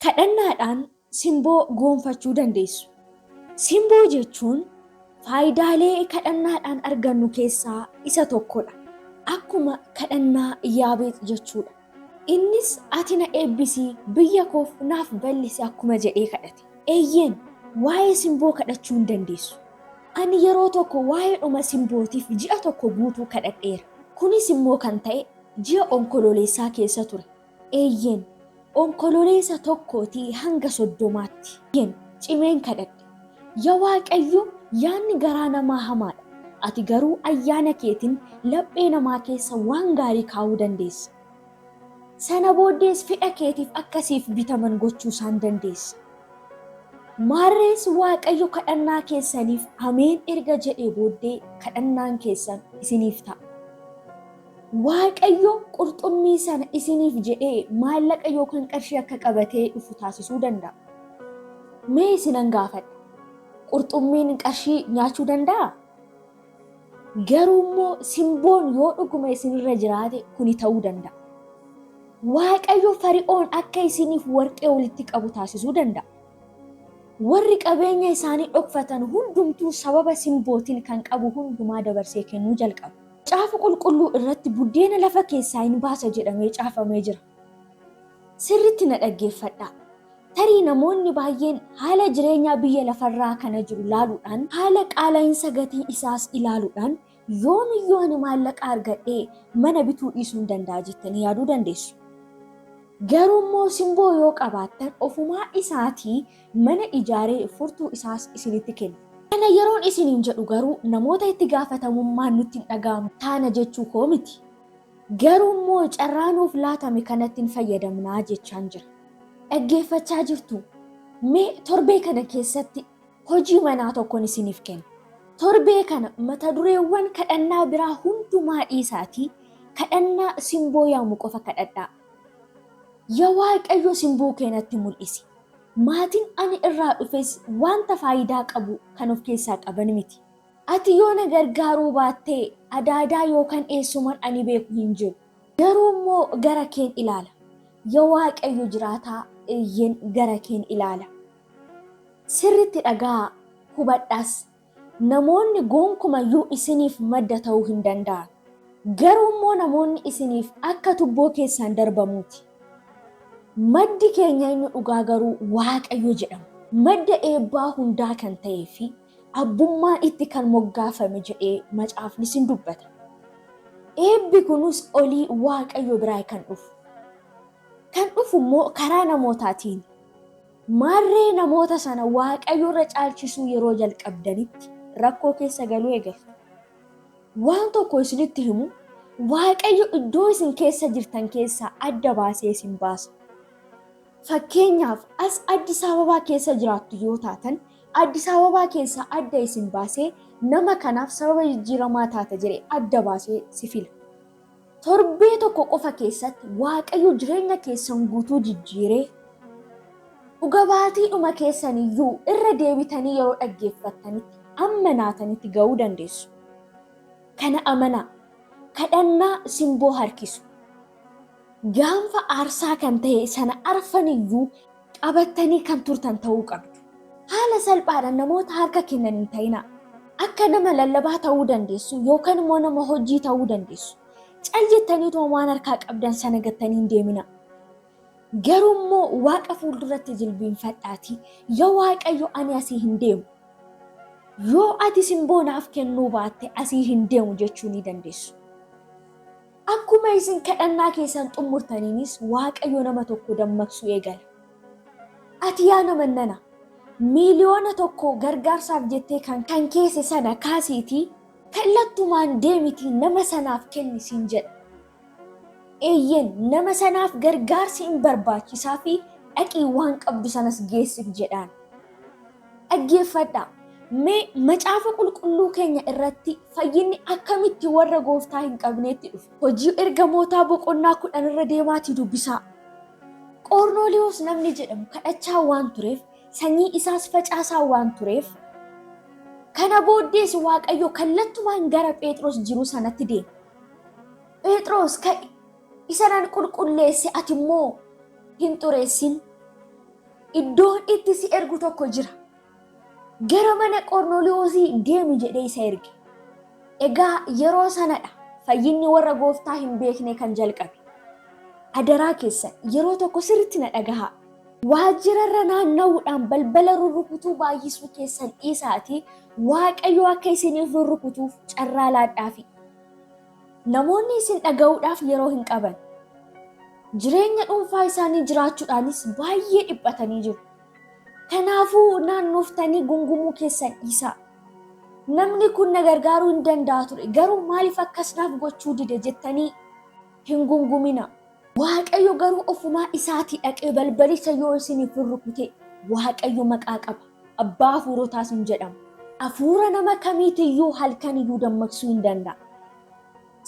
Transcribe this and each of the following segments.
Kadhannaadhaan simboo goonfachuu dandeessu. Simboo jechuun faayidaalee kadhannaadhaan argannu keessaa isa tokkodha. Akkuma kadhannaa Yaabeex jechuudha. Innis ati na eebbisii biyya koof naaf bal'isi akkuma jedhee kadhate. Eeyyeen, waa'ee simboo kadhachuu hin dandeessu. Ani yeroo tokko waa'eedhuma simbootiif ji'a tokko guutuu kadhadheera. Kunis immoo kan ta'e ji'a Onkololeessaa keessa ture. Eeyyeen, Onkololeessa 1tii hanga 30tti. Eeyyeen, cimeen kadhadhe. Ya Waaqayyo, yaadni garaa namaa hamaadha, ati garuu ayyaana keetiin laphee namaa keessa waan gaarii kaa'uu dandeessa. Sana booddees fedha keetiif akka siif bitaman gochuu isaan dandeessa. Maarrees Waaqayyo kadhannaa keessaniif ameen erga jedhee booddee kadhannaan keessan isiniif ta'a. Waaqayyo qurxummii sana isiniif jedhee maallaqa yookaan qarshii akka qabatee dhufu taasisuu danda'a. Mee isinan gaafadha. Qurxummiin qarshii nyaachuu danda'aa? Garuu immoo simboon yoo dhuguma isinirra jiraate kuni ta'uu danda'a. Waaqayyo Fari'oon akka isiniif warqee walitti qabu taasisuu danda'a. Warri qabeenya isaanii dhokfatan hundumtuu sababa simbootiin kan qabu hundumaa dabarsee kennuu jalqaba. Macaafa Qulqulluu irratti buddeena lafa keessaa in baasa jedhamee caafamee jira. Sirriitti na dhaggeeffadhaa. Tarii namoonni baay'een haala jireenyaa biyya lafarraa kana jiru laaluudhaan, haala qaala'insa gatii isaas ilaaluudhaan yoomiyyuu ani maallaqa argadhee mana bituu dhiisuu hin danda'a jettanii yaaduu dandeessu. Garuu immoo simboo yoo qabaattan ofumaa isaatii mana ijaaree furtuu isaas isinitti kenna. Kana yeroon isiniin jedhu garuu namoota itti gaafatamummaan nutti hin dhaga'amne taana jechuu koo miti. Garuu immoo carraa nuuf laatame kanatti hin fayyadamnaa jechaan jira. Dhaggeeffachaa jirtuu? Mee torbee kana keessatti hojii manaa tokkon isiniif kenna. Torbee kana mata dureewwan kadhannaa biraa hundumaa dhiisaatii kadhannaa simboo yaamu qofa kadhadhaa. Ya Waaqayyo simboo kee natti mul'isi. Maatiin ani irraa dhufes wanta faayidaa qabu kan of keessaa qaban miti. Ati yoo na gargaaruu baatte adaadaa yookaan eessuman ani beeku hin jiru. Garuu immoo gara keen ilaala. Ya Waaqayyo jiraataa, eeyyeen gara keen ilaala. Sirriitti dhaga'aa, hubadhaas. Namoonni gonkumayyuu isiniif madda ta'uu hin danda'an. Garuu immoo namoonni isiniif akka tubboo keessaan darbamuuti. Maddi keenya inni dhugaa garuu Waaqayyo jedhama. Madda eebbaa hundaa kan ta'ee fi abbummaan itti kan moggaafame jedhee macaafnis in dubbata. Eebbi kunus olii Waaqayyo biraa kan dhufu. Kan dhufu immoo karaa namootaatiini. Maarree namoota sana Waaqayyo irra caalchisuu yeroo jalqabdanitti rakkoo keessa galuu eegaltu. Waan tokko isinitti himu, Waaqayyo iddoo isin keessa jirtan keessaa adda baasee isin baasa. Fakkeenyaaf as Addis Ababaa keessa jiraattu yoo taatan, Addis Ababaa keessaa adda isin baasee nama kanaaf sababa jijjiiramaa taata jedhee adda baasee si fila. Torbee tokko qofa keessatti Waaqayyo jireenya keessan guutuu jijjiiree dhuga baatiidhuma keessan iyyuu irra deebitanii yeroo dhaggeeffattanitti amma naatanitti ga'uu dandeessu. Kana amanaa. Kadhannaa simboo harkisu. Gaanfa aarsaa kan ta'e sana arfan iyyuu qabattanii kan turtan ta'uu qabdu. Haala salphaadhaan namoota harka kennan hin ta'inaa. Akka nama lallabaa ta'uu dandeessu yookaan immoo nama hojii ta'uu dandeessu. Cal jettaniituma waan harkaa qabdan sana gattanii hin deeminaa. Garuu immoo Waaqa fuulduratti jilbiinfadhaatii, Yaa Waaqayyo ani asii hin deemu. Yoo ati simboo naaf kennuu baatte asii hin deemu jechuu ni dandeessu. Akkuma isin kadhannaa keessan xummurtaniinis Waaqayyo nama tokko dammaqsuu eegala. Ati yaa nama nana, 1,000,000 gargaarsaaf jettee kan kan keesse sana kaasiitii kallattumaan deemitii nama sanaaf kenni siin jedha. Eeyyeen, nama sanaaf gargaarsi in barbaachisaa fi dhaqii waan qabdu sanas geessif jedhaan. Dhaggeeffadhaa! Mee Macaafa Qulqulluu keenya irratti fayyinni akkamitti warra Gooftaa hin qabneetti dhufe? Hojii Ergamootaa boqonnaa 10 irra deemaatii dubbisaa. Qornooliyoos namni jedhamu kadhachaa waan tureef, sanyii isaas facaasaa waan tureef, kana booddees Waaqayyo kallattumaan gara Phexros jiru sanatti deeme. Phexros ka'i, isa nan qulqulleesse ati immoo hin xureessin. Iddoon itti si ergu tokko jira. Gara mana Qornooliyoosii deemi jedhee isa erge. Egaa yeroo sanadha fayyinni warra gooftaa hin beekne kan jalqabe. Adaraa keessan yeroo tokko sirriitti na dhagahaa. Waajjirarra naanna'uudhaan balbala rurrukutuu baay'isuu keessan dhiisaatii Waaqayyo akka isiniif rurrukutuuf carraa laadhaafi. Namoonni isin dhaga'uudhaaf yeroo hin qaban. Jireenya dhuunfaa isaanii jiraachuudhaanis baay'ee dhiphatanii jiru. Kanaafuu naannooftanii gungumuu keessan dhiisaa. Namni kun na gargaaruu hin danda'a ture garuu maaliif akkas naaf gochuu dide jettanii hin gungumina. Waaqayyo garuu ofumaa isaatii dhaqee balbalicha yoo isiniif rurrukute Waaqayyo maqaa qaba. Abbaa hafuurotaas hin jedhama. Hafuura nama kamiitiyyuu halkan iyyuu dammaqsuu hin danda'a.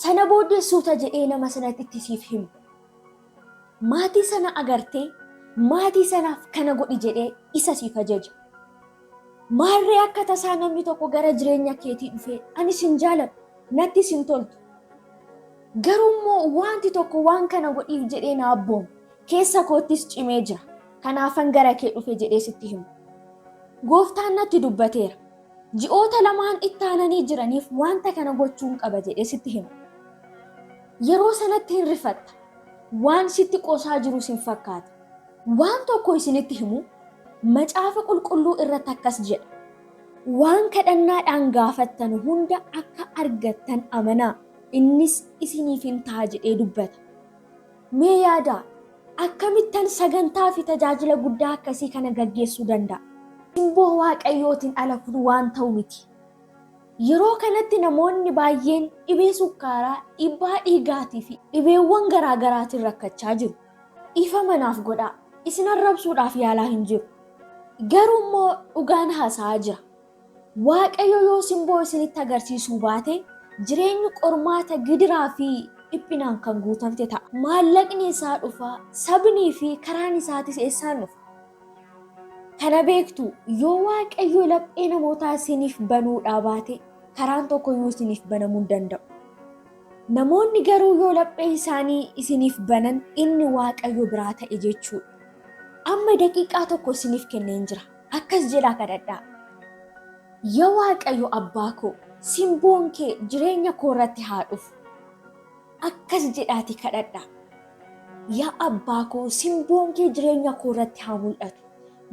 Sana booddee suuta jedhee nama sanatti itti siif hima. Maatii sana agartee maatii sanaaf kana godhi jedhee isa siif ajaja. Maarree akka tasaa namni tokko gara jireenya keetii dhufee ani sin jaaladhu nattis hin toltu. Garuu immoo wanti tokko waan kana godhiif jedhee na abbooma. Keessa koottis cimee jira. Kanaafan gara kee dhufe jedhee sitti himu. Gooftaan natti dubbateera. Ji'oota lamaan itti aananii jiraniif wanta kana gochuun qaba jedhee sitti hima. Yeroo sanatti hin rifatta. Waan sitti qoosaa jiru sin fakkaata. Waan tokko isinitti himu macaafa qulqulluu irratti akkas jedha. Waan kadhannaadhaan gaafattan hunda akka argattan amanaa innis isiniif hin ta'a jedhee dubbata. Mee yaadaa akkamittan sagantaa fi tajaajila guddaa akkasii kana gaggeessuu danda'a? Simboo Waaqayyootiin ala kun waan ta'u miti. Yeroo kanatti namoonni baay'een dhibee sukkaaraa, dhiibbaa dhiigaatii fi dhibeewwan garaa garaatiin rakkachaa jiru. Ifa manaaf godhaa. Isin arrabsuudhaaf yaalaa hin jiru. Garuu immoo dhugaan haasa'aa jira. Waaqayyo yoo simboo isinitti agarsiisuu baate jireenyi qormaata gidiraa fi dhiphinaan kan guutamte ta'a. Maallaqni isaa dhufa, sabnii fi karaan isaatis eessaan dhufa? Kana beektu yoo Waaqayyo laphee namootaa isiniif banuudhaa baate karaan tokkoyyuu isiniif banamuu hin danda'u. Namoonni garuu yoo laphee isaanii isiniif banan inni Waaqayyo biraa ta'e jechuudha. Amma daqiiqaa tokko isiniif kenneen jira. Akkas jedhaa kadhadhaa. Yaa Waaqayyo abbaa koo, simboon kee jireenya koo irratti haa dhufu. Akkas jedhaatii kadhadhaa. Yaa abbaa koo, simboon kee jireenya koo irratti haa mul'atu.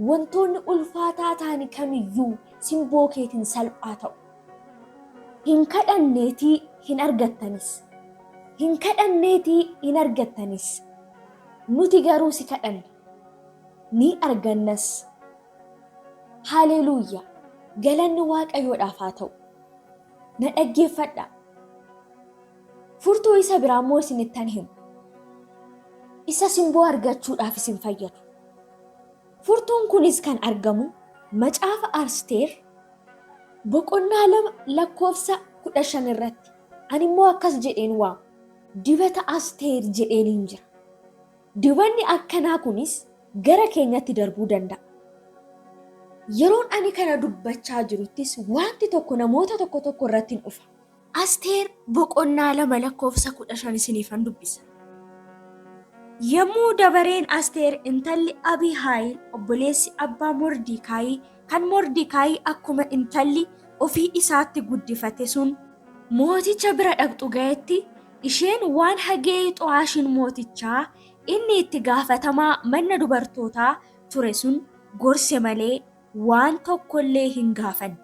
Wantoonni ulfaataa ta'an kamiyyuu simboo keetiin salphaa ta'u. Hin kadhanneetii hin argattanis. Hin kadhanneetii hin argattanis. Nuti garuu si kadhanna. Ni argannas. Haaleluuyyaa! Galanni Waaqayyoodhaaf haa ta'u. Na dhaggeeffadhaa. Furtuu isa biraa immoo isinittan himu. Isa simboo argachuudhaaf isin fayyadu. Furtuun kunis kan argamu macaafa Asteer boqonnaa 2 lakkoofsa 15 irratti. Ani immoo akkas jedheen waama. Dibata Asteer jedheeniin jira. Dibanni akkanaa kunis gara keenyatti darbuu danda'a. Yeroon ani kana dubbachaa jiruttis wanti tokko namoota tokko tokko irratti hin dhufa. Asteer boqonnaa 2 lakkoofsa 15 isiniifan dubbisa. Yommuu dabareen Asteer intalli Abihaayil obboleessi abbaa Mordikaayii kan Mordikaayii akkuma intalli ofii isaatti guddifate sun mooticha bira dhaqxu ga'etti isheen waan Hageeyi xu'aashiin mootichaa inni itti gaafatamaa manna dubartootaa ture sun gorse malee waan tokko illee hin gaafanne.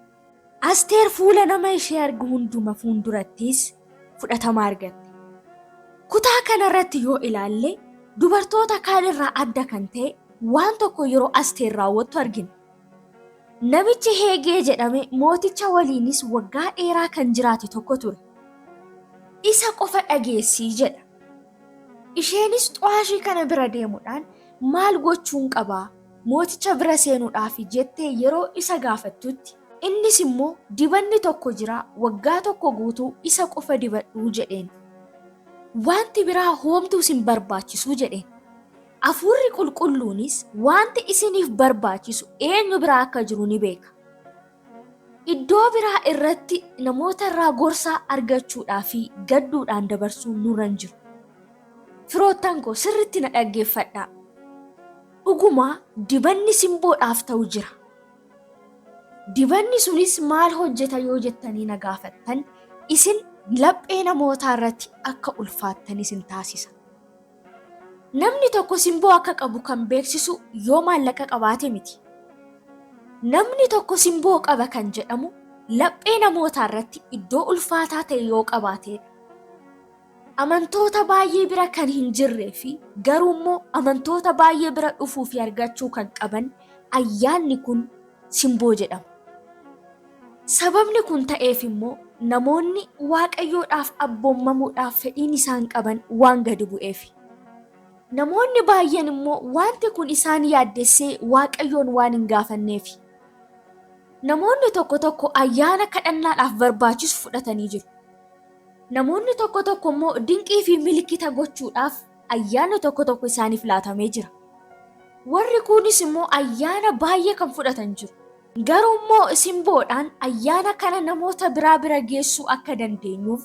Asteer fuula nama ishee argu hunduma fuuldurattis fudhatama argatte. Kutaa kanarratti yoo ilaalle dubartoota kaan irraa adda kan ta'e waan tokko yeroo Asteer raawwattu argina. Namichi Heegee jedhame mooticha waliinis waggaa dheeraa kan jiraate tokko ture. Isa qofa dhageessii jedha. Isheenis xu'aashii kana bira deemuudhaan maal gochuun qabaa mooticha bira seenuudhaaf jettee yeroo isa gaafattutti innis immoo dibanni tokko jira waggaa tokko guutuu isa qofa dibadhuu jedheen. Wanti biraa hoomtuu sin barbaachisuu jedheen. Hafuurri qulqulluunis wanti isiniif barbaachisu eenyu biraa akka jiru ni beeka. Iddoo biraa irratti namoota irraa gorsa argachuudhaa fi gadduudhaan dabarsuun nurra hin jiru. Firoottan koo sirritti na dhaggeeffadhaa. Dhugumaa dibanni simboodhaaf ta'u jira. Dibanni sunis maal hojjeta yoo jettanii na gaafattan, isin laphee namootaa irratti akka ulfaattan isin taasisa. Namni tokko simboo akka qabu kan beeksisu yoo maallaqa qabaate miti. Namni tokko simboo qaba kan jedhamu laphee namootaa irratti iddoo ulfaataa ta'e yoo qabaateedha. Amantoota baay'ee bira kan hin jirree fi garuu immoo amantoota baay'ee bira dhufuu fi argachuu kan qaban ayyaanni kun simboo jedhama. Sababni kun ta'eef immoo namoonni Waaqayyoodhaaf abboommamuudhaaf fedhiin isaan qaban waan gadi bu'eefi. Namoonni baay'een immoo wanti kun isaan yaaddessee Waaqayyoon waan hin gaafanneefi. Namoonni tokko tokko ayyaana kadhannaadhaaf barbaachisu fudhatanii jiru. Namoonni tokko tokko immoo dinqii fi milikkita gochuudhaaf ayyaanni tokko tokko isaaniif laatamee jira. Warri kunis immoo ayyaana baay'ee kan fudhatan jiru. Garuu immoo simboodhaan ayyaana kana namoota biraa bira geessuu akka dandeenyuuf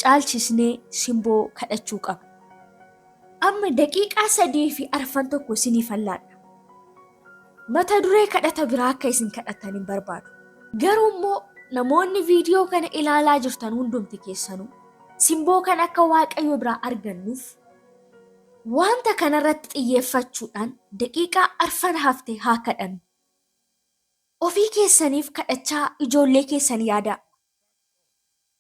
caalchisnee simboo kadhachuu qabna. Amma daqiiqaa 3:15 isiniifan laadha. Mata duree kadhata biraa akka isin kadhattan hin barbaadu. Garuu immoo namoonni viidiyoo kana ilaalaa jirtan hundumti keessanuu simboo kan akka Waaqayyo biraa argannuuf wanta kanarratti xiyyeeffachuudhaan daqiiqaa arfan hafte haa kadhannu. Ofii keessaniif kadhachaa ijoollee keessan yaadaa.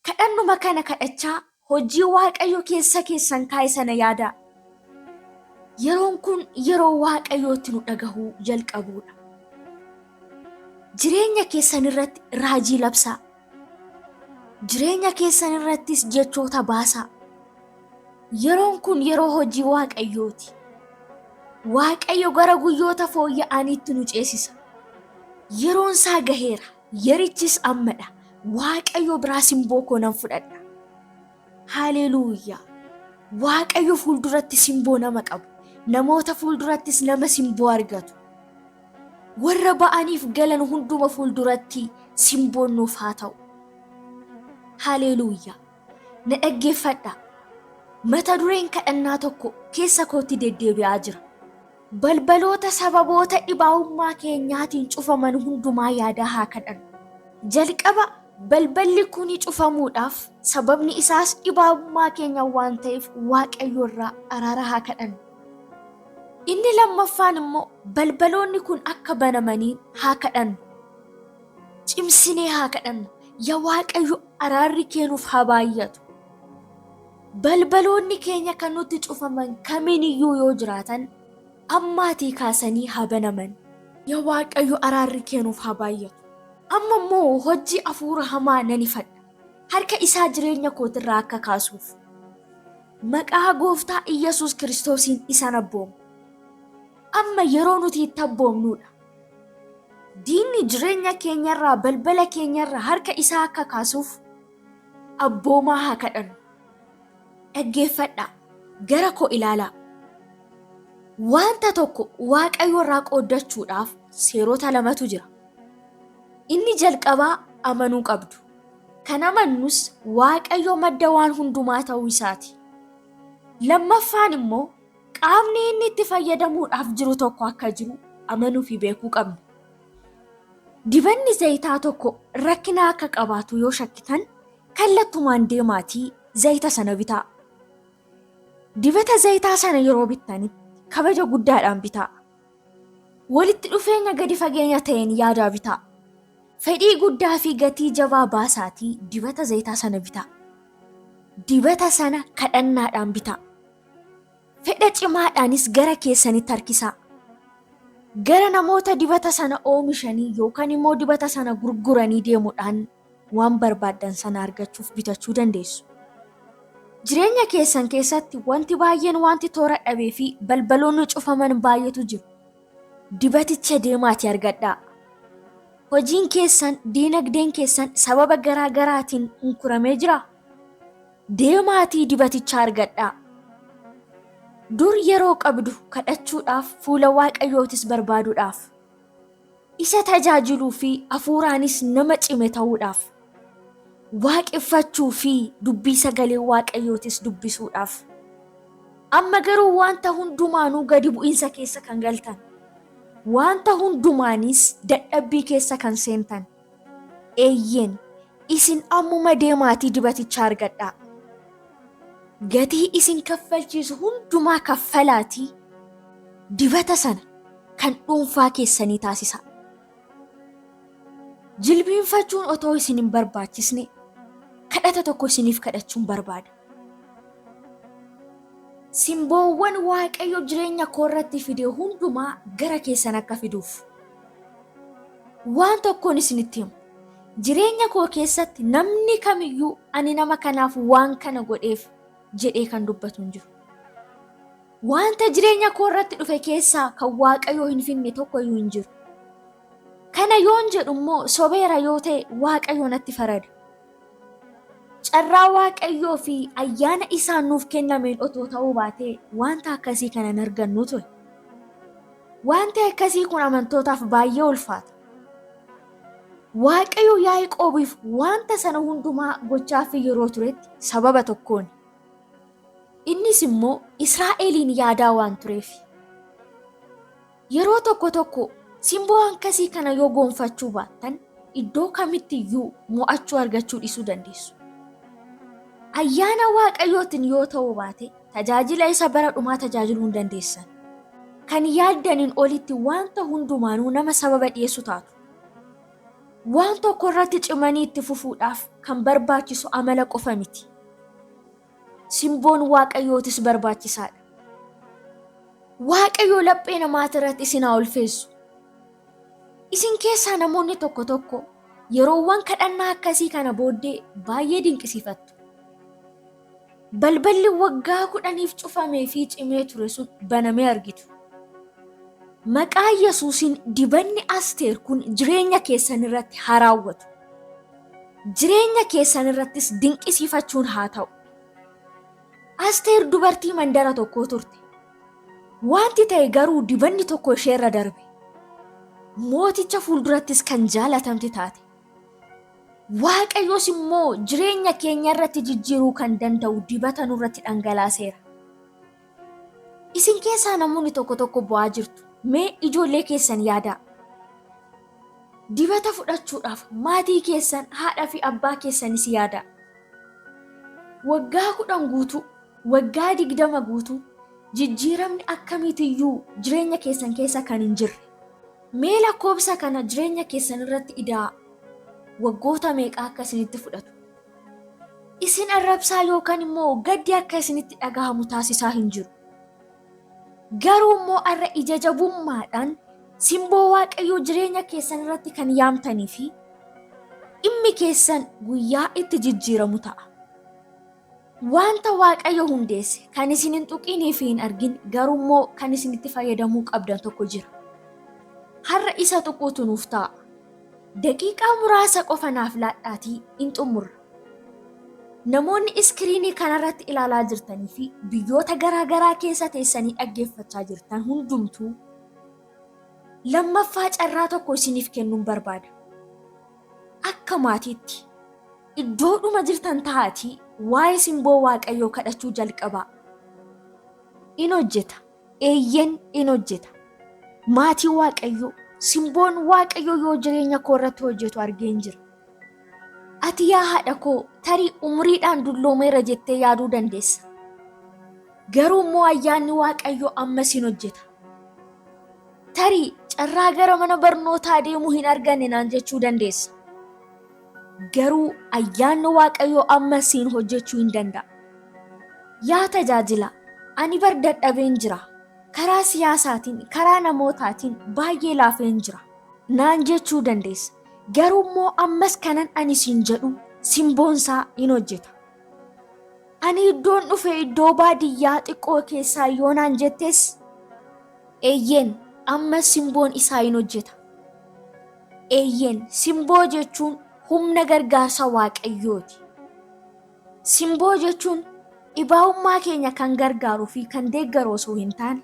Kadhannuma kana kadhachaa hojii Waaqayyo keessa keessan kaa'e sana yaadaa. Yeroon kun yeroo Waaqayyootti nu dhagahuu jalqabuudha. Jireenya keessan irratti raajii labsaa. Jireenya keessan irrattis jechoota baasaa. Yeroon kun yeroo hojii Waaqayyooti. Waaqayyo gara guyyoota fooyya'aniitti nu ceesisa. Yeroon isaa gaheera. Yerichis ammadha. Waaqayyo biraa simboo koo nan fudhadha. Haaleluuyaa! Waaqayyo fuulduratti simboo nama qabu. Namoota fuuldurattis nama simboo argatu. Warra ba'aniif galan hunduma fuulduratti simboon nuuf haa ta'u. Haaleluuyaa! Na dhaggeeffadhaa. Mata dureen kadhannaa tokko keessa kootti deddeebi'aa jira. Balbaloota sababoota dhibaa'ummaa keenyaatiin cufaman hundumaa yaadaa haa kadhannu. Jalqaba balballi kuni cufamuudhaaf sababni isaas dhibaa'ummaa keenya waan ta'eef Waaqayyo irraa araara haa kadhannu. Inni lammaffaan immoo balbaloonni kun akka banamaniin haa kadhannu. Cimsinee haa kadhannu. Yaa Waaqayyo araarri kee nuuf haa baay'atu. Balbaloonni keenya kan nutti cufaman kamiin iyyuu yoo jiraatan ammaatii kaasanii haa banaman. Yaa Waaqayyo araarri kee nuuf haa baay'atu. Amma immoo hojii hafuura hamaa nan ifadha. Harka isaa jireenya kootirraa akka kaasuuf. Maqaa Gooftaa Iyyasuus Kiristoosiin isan abbooma. Amma yeroo nuti itti abboomnudha. Diinni jireenya keenyarraa balbala keenyarraa harka isaa akka kaasuuf abboomaa haa kadhannu. Dhaggeeffadhaa. Gara koo ilaalaa. Wanta tokko Waaqayyo irraa qooddachuudhaaf seerota lamatu jira. Inni jalqabaa amanuu qabdu. Kan amannus Waaqayyo madda waan hundumaa ta'uu isaati. Lammaffaan immoo qaamni inni itti fayyadamuudhaaf jiru tokko akka jiru amanuu fi beekuu qabna. Dibanni zayitaa tokko rakkina akka qabaatu yoo shakkitan kallattumaan deemaatii zayita sana bitaa. Dibata zayitaa sana yeroo bittanitti kabaja guddaadhaan bitaa. Walitti dhufeenya gadi fageenya ta'een yaadaa bitaa. Fedhii guddaa fi gatii jabaa baasaatii dibata zayitaa sana bitaa. Dibata sana kadhannaadhaan bitaa. Fedha cimaadhaanis gara keessanitti harkisaa. Gara namoota dibata sana oomishanii yookaan immoo dibata sana gurguranii deemuudhaan waan barbaaddan sana argachuuf bitachuu dandeessu. Jireenya keessan keessatti wanti baay'een wanti toora dhabee fi balbaloonni cufaman baay'eetu jiru. Dibaticha deemaatii argadhaa. Hojiin keessan, diinagdeen keessan sababa garaa garaatiin unkuramee jiraa? Deemaatii dibaticha argadhaa. Dur yeroo qabdu kadhachuudhaaf fuula Waaqayyootis barbaaduudhaaf. Isa tajaajiluu fi hafuuraanis nama cime ta'uudhaaf. Waaqeffachuu fi dubbii sagalee Waaqayyootis dubbisuudhaaf. Amma garuu wanta hundumaanuu gadi bu'iinsa keessa kan galtan. Wanta hundumaanis dadhabbii keessa kan seentan. Eeyyeen, isin ammuma deemaatii dibaticha argadhaa. Gatii isin kaffalchiisu hundumaa kaffalaatii dibata sana kan dhuunfaa keessanii taasisaa. Jilbiinfachuun otoo isin hin barbaachisne kadhata tokko isiniif kadhachuun barbaada. Simboowwan Waaqayyo jireenya koo irratti fide hundumaa gara keessan akka fiduuf. Waan tokkoon isinitti himu. Jireenya koo keessatti namni kamiyyuu ani nama kanaaf waan kana godheef jedhee kan dubbatu hin jiru. Wanta jireenya koo irratti dhufe keessaa kan Waaqayyo hin finne tokko iyyuu hin jiru. Kana yoon jedhu immoo sobeera yoo ta'e Waaqayyo natti farada. Carraa Waaqayyoo fi ayyaana isaan nuuf kennameen otoo ta'uu baatee wanta akkasii kana hin argannu ture. Wanti akkasii kun amantootaaf baay'ee ulfaata. Waaqayyo Yaaqoobiif wanta sana hundumaa gochaafii yeroo turetti sababa tokkooni. Innis immoo Israa'eliin yaadaa waan tureef. Yeroo tokko tokko simboo akkasii kana yoo goonfachuu baattan iddoo kamitti iyyuu mo'achuu argachuu dhiisuu dandeessu. Ayyaana Waaqayyootiin yoo ta'uu baate tajaajila isa bara dhumaa tajaajiluu hin dandeessan. Kan yaaddaniin olitti wanta hundumaanuu nama sababa dhiyeessu taatu. Waan tokko irratti cimanii itti fufuudhaaf kan barbaachisu amala qofa miti. Simboon Waaqayyootis barbaachisaadha. Waaqayyo laphee namaati irratti isin haa ulfeessu. Isin keessaa namoonni tokko tokko yeroowwan kadhannaa akkasii kana booddee baay'ee dinqisiifattu. Balballi waggaa 10f cufamee fi cimee ture sun banamee argitu. Maqaa Yesuusiin dibanni Asteer kun jireenya keessan irratti haa raawwatu. Jireenya keessan irrattis dinqisiifachuun haa ta'u. Asteer dubartii mandara tokkoo turte. Wanti ta'e garuu dibanni tokko isheerra darbe. Mooticha fuuldurattis kan jaalatamte taate. Waaqayyos immoo jireenya keenya irratti jijjiiruu kan danda'u dibata nurratti dhangalaaseera. Isin keessaa namoonni tokko tokko bo'aa jirtu. Mee ijoollee keessan yaadaa. Dibata fudhachuudhaaf maatii keessan haadha fi abbaa keessanis yaadaa. Waggaa 10 guutuu, waggaa 20 guutuu jijjiiramni akkamiitiyyuu jireenya keessan keessa kan hin jirre. Mee lakkoobsa kana jireenya keessan irratti ida'aa. Waggoota meeqa akka isinitti fudhatu. Isin arrabsaa yookaan immoo gaddi akka isinitti dhagahamu taasisaa hin jiru. Garuu immoo har'a ija jabummaadhaan simboo Waaqayyoo jireenya keessan irratti kan yaamtanii fi dhimmi keessan guyyaa itti jijjiiramu ta'a. Wanta Waaqayyo hundeesse kan isin hin tuqinii fi hin argin garuu immoo kan isin itti fayyadamuu qabdan tokko jira. Har'a isa tuquutu nuuf ta'a. Daqiiqaa muraasa qofa naaf laadhaatii in xumurra. Namoonni iskiriinii kanarratti ilaalaa jirtanii fi biyyoota garaa garaa keessa teessanii dhaggeeffachaa jirtan hundumtuu lammaffaa carraa tokko isiniif kennuun barbaada. Akka maatiitti iddoodhuma jirtan ta'aatii waa'ee simboo Waaqayyoo kadhachuu jalqabaa. In hojjeta. Eeyyen in hojjeta. Maatii Waaqayyoo, simboon Waaqayyoo yoo jireenya koo irratti hojjetu argeen jira. Ati yaa haadha koo tarii umriidhaan dulloomeera jettee yaaduu dandeessa. Garuu immoo ayyaanni Waaqayyoo ammas in hojjeta. Tarii carraa gara mana barnootaa deemuu hin arganne naan jechuu dandeessa. Garuu ayyaanni Waaqayyoo ammas siin hojjechuu hin danda'a. Yaa tajaajilaa, ani bar dadhabeen jira. Karaa siyaasaatiin, karaa namootaatiin baay'ee laafeen jira. Naan jechuu dandeessa. Garuu immoo ammas kanan ani siin jedhu simboonsaa in hojjeta. Ani iddoon dhufe iddoo baadiyyaa xiqqoo keessaa yoo naan jettes eeyyeen ammas simboon isaa in hojjeta. Eeyyeen simboo jechuun humna gargaarsa Waaqayyooti. Simboo jechuun dhibaa'ummaa keenya kan gargaaruu fi kan deeggaru osoo hin taane,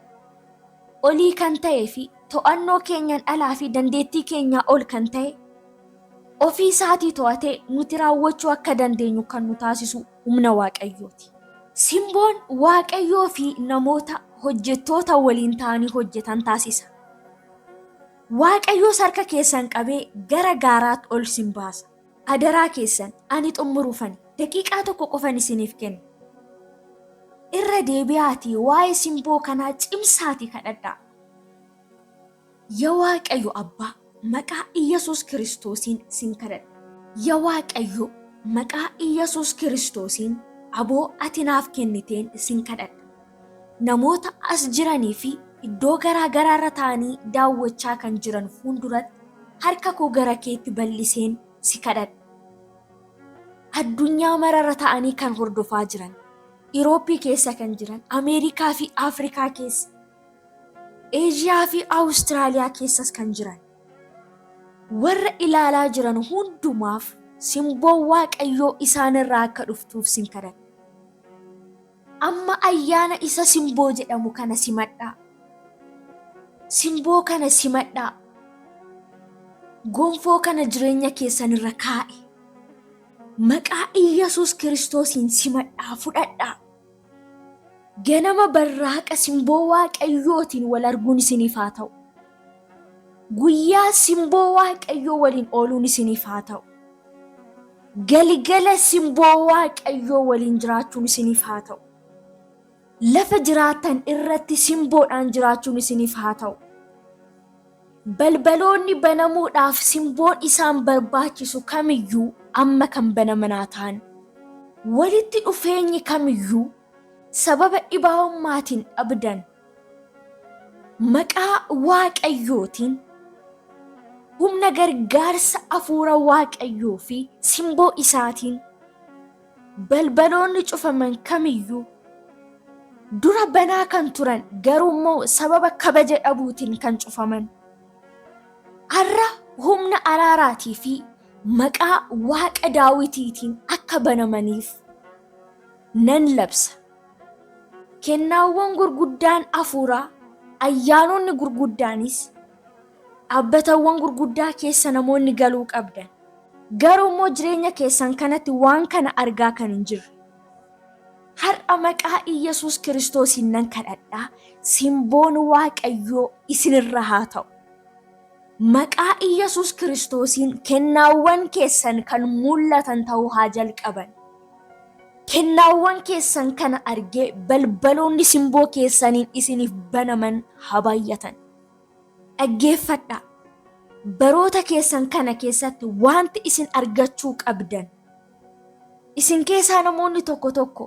olii kan ta'ee fi to'annoo keenyan alaa fi dandeettii keenyaa ol kan ta'e, ofii isaatii to'atee nuti raawwachuu akka dandeenyu kan nu taasisu humna Waaqayyooti. Simboon Waaqayyoo fi namoota hojjettoota waliin ta'anii hojjetan taasisa. Waaqayyos harka keessan qabee gara gaaraatti ol sin baasa. Adaraa keessan ani xumuruufani daqiiqaa tokko qofan isiniif kenna. Irra deebi'aatii waa'ee simboo kanaa cimsaatii kadhadhaa. Yaa Waaqayyo Abbaa, maqaa Iyyasuus Kiristoosiin sin kadhadha. Yaa Waaqayyo, maqaa Iyyasuus Kiristoosiin aboo ati naaf kenniteen sin kadhadha. Namoota as jiranii fi iddoo garaa garaarra taa'anii daawwachaa kan jiran fuulduratti harka koo gara keetti bal'iseen si kadhadha. Addunyaa mararra ta'anii kan hordofaa jiran, Irooppii keessa kan jiran, Ameerikaa fi Afrikaa keessa, Eeshiyaa fi Awustiraaliyaa keessas kan jiran, warra ilaalaa jiran hundumaaf simboon Waaqayyoo isaanirraa akka dhuftuuf sin kadhadha. Amma ayyaana isa simboo jedhamu kana simadhaa. Simboo kana simadhaa. Gonfoo kana jireenya keessan irra kaa'e. Maqaa Iyyasuus Kiristoosiin simadhaa fudhadhaa. Ganama barraaqa simboo Waaqayyootiin wal arguun isiniif haa ta'u. Guyyaa simboo Waaqayyoo waliin ooluun isiniif haa ta'u. Galgala simboo Waaqayyoo waliin jiraachuun isiniif haa ta'u. Lafa jiraattan irratti simboodhaan jiraachuun isiniif haa ta'u. Balbaloonni banamuudhaaf simboon isaan barbaachisu kamiyyuu amma kan banaman haa ta'an. Walitti dhufeenyi kamiyyuu sababa dhibaa'ummaatiin dhabdan maqaa Waaqayyootiin humna gargaarsa hafuura Waaqayyoo fi simboo isaatiin balbaloonni cufaman kamiyyuu dura banaa kan turan garuu immoo sababa kabaja dhabuutiin kan cufaman har'a humna araaraatii fi maqaa Waaqa Daawitiitiin akka banamaniif nan labsa. Kennaawwan gurguddaan hafuuraa, ayyaanonni gurguddaanis dhaabbatawwan gurguddaa keessa namoonni galuu qabdan. Garuu immoo jireenya keessan kanatti waan kana argaa kan hin jirre. Har'a maqaa Iyyasuus Kiristoosiin nan kadhadhaa simboon Waaqayyoo isinirra haa ta'u. Maqaa Iyyasuus Kiristoosiin kennaawwan keessan kan mul'atan ta'uu haa jalqaban. Kennaawwan keessan kana argee balbaloonni simboo keessaniin isiniif banaman haa baay'atan. Dhaggeeffadhaa. Baroota keessan kana keessatti wanti isin argachuu qabdan. Isin keessaa namoonni tokko tokko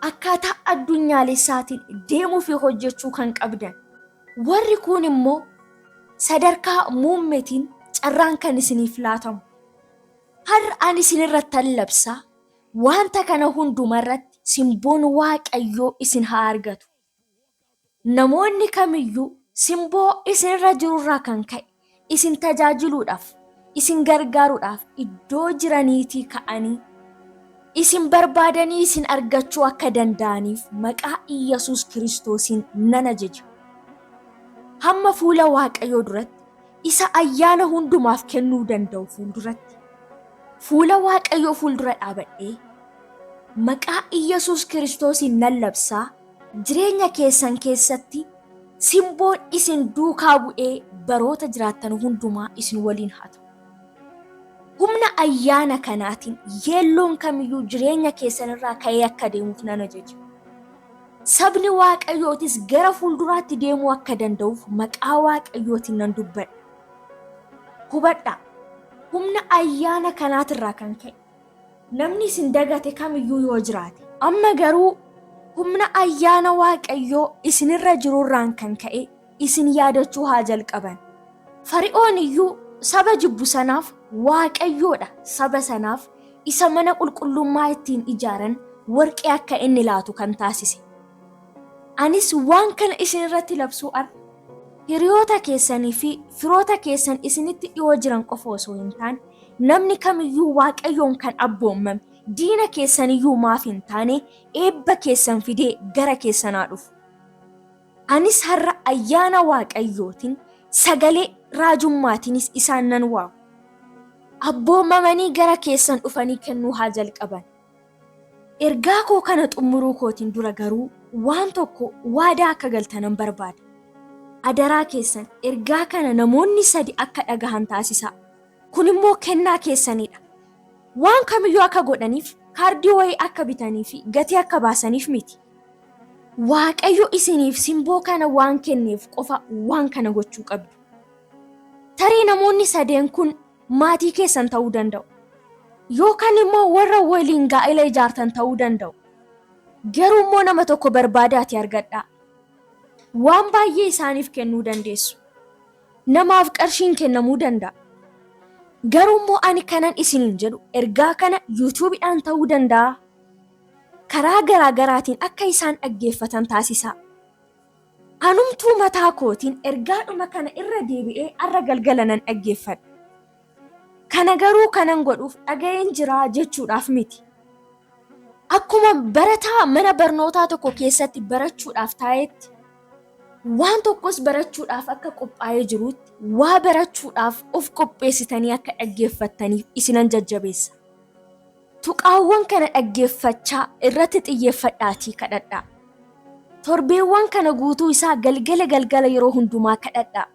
akkaataa addunyaalessaatiin deemuu fi hojjechuu kan qabdan. Warri kuun immoo sadarkaa muummeetiin carraan kan isiniif laatamu. Har'a ani isinirrattan labsaa wanta kana hundumarratti simboon Waaqayyoo isin haa argatu. Namoonni kamiyyuu simboo isinirra jirurraa kan ka'e isin tajaajiluudhaaf, isin gargaaruudhaaf iddoo jiraniitii ka'anii isin barbaadanii isin argachuu akka danda'aniif maqaa Iyyasuus Kiristoosiin nan ajaja. Hamma fuula Waaqayyoo duratti isa ayyaana hundumaaf kennuu danda'u fuulduratti fuula Waaqayyoo fuuldura dhaabadhee maqaa Iyyasuus Kiristoosiin nan labsaa jireenya keessan keessatti simboon isin duukaa bu'ee baroota jiraattan hundumaa isin waliin haa ta'u. Humna ayyaana kanaatiin yeelloon kamiyyuu jireenya keessan irraa ka'ee akka deemuuf nan ajaja. Sabni Waaqayyootis gara fuulduraatti deemuu akka danda'uuf maqaa Waaqayyootiin nan dubbadha. Hubadhaa, humna ayyaana kanaatirraa kan ka'e namni isin dagate kamiyyuu yoo jiraate, amma garuu humna ayyaana Waaqayyoo isinirra jirurraan kan ka'e isin yaadachuu haa jalqaban. Fari'oon iyyuu saba jibbu sanaaf Waaqayyoodha saba sanaaf isa mana qulqullummaa ittiin ijaaran warqee akka inni laatu kan taasise. Anis waan kana isin irratti labsuu har'a hiriyoota keessanii fi firoota keessan isinitti dhiyoo jiran qofa osoo hin taane namni kamiyyuu Waaqayyoon kan abboommame diina keessaniyyuu maaf hin taane eebba keessan fidee gara keessan haa dhufu. Anis har'a ayyaana Waaqayyootiin sagalee raajummaatiinis isaan nan waama. Abboommamanii gara keessan dhufanii kennuu haa jalqaban. Ergaa koo kana xumuruu kootiin dura garuu waan tokko waadaa akka galtanan barbaada. Adaraa keessan ergaa kana namoonni sadi akka dhagahan taasisaa. Kun immoo kennaa keessanidha. Waan kamiyyuu akka godhaniif, kaardii wayii akka bitanii fi gatii akka baasaniif miti. Waaqayyo isiniif simboo kana waan kenneef qofa waan kana gochuu qabdu. Tarii namoonni sadeen kun maatii keessan ta'uu danda'u. Yookaan immoo warra waliin gaa'ela ijaartan ta'uu danda'u. Garuu immoo nama tokko barbaadaati argadhaa. Waan baay'ee isaaniif kennuu dandeessu. Namaaf qarshiin kennamuu danda'a. Garuu immoo ani kanan isiniin jedhu ergaa kana yuutuubiidhaan ta'uu danda'a. Karaa garaa garaatiin akka isaan dhaggeeffatan taasisaa. Anumtuu mataa kootiin ergaadhuma kana irra deebi'ee arra galgala nan dhaggeeffadha. Kana garuu kanan godhuuf dhaga'een jiraa jechuudhaaf miti. Akkuma barataa mana barnootaa tokko keessatti barachuudhaaf taa'etti, waan tokkos barachuudhaaf akka qophaa'ee jirutti waa barachuudhaaf of qopheessitanii akka dhaggeeffattaniif isinan jajjabeessa. Tuqaawwan kana dhaggeeffachaa irratti xiyyeeffadhaatii kadhadhaa. Torbeewwan kana guutuu isaa galgala galgala yeroo hundumaa kadhadhaa.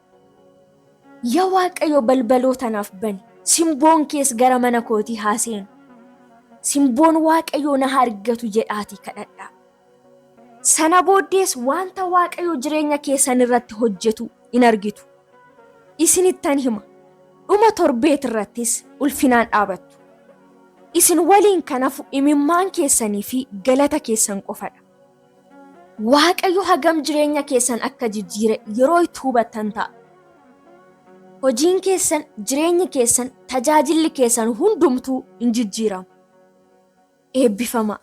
Yaa Waaqayyo balbaloota naaf bani, simboon kees gara mana kootii haa seenu. Simboon Waaqayyoo na haa argatu jedhaatii kadhadhaa. Sana booddees wanta Waaqayyo jireenya keessan irratti hojjetu in argitu. Isinittan hima, dhuma torbeet irrattis ulfinaan dhaabattu. Isin waliin kan hafu imimmaan keessanii fi galata keessan qofadha. Waaqayyo hagam jireenya keessan akka jijjiire yeroo itti hubattan ta'a. Hojiin keessan, jireenyi keessan, tajaajilli keessan hundumtuu in jijjiirama. Eebbifamaa.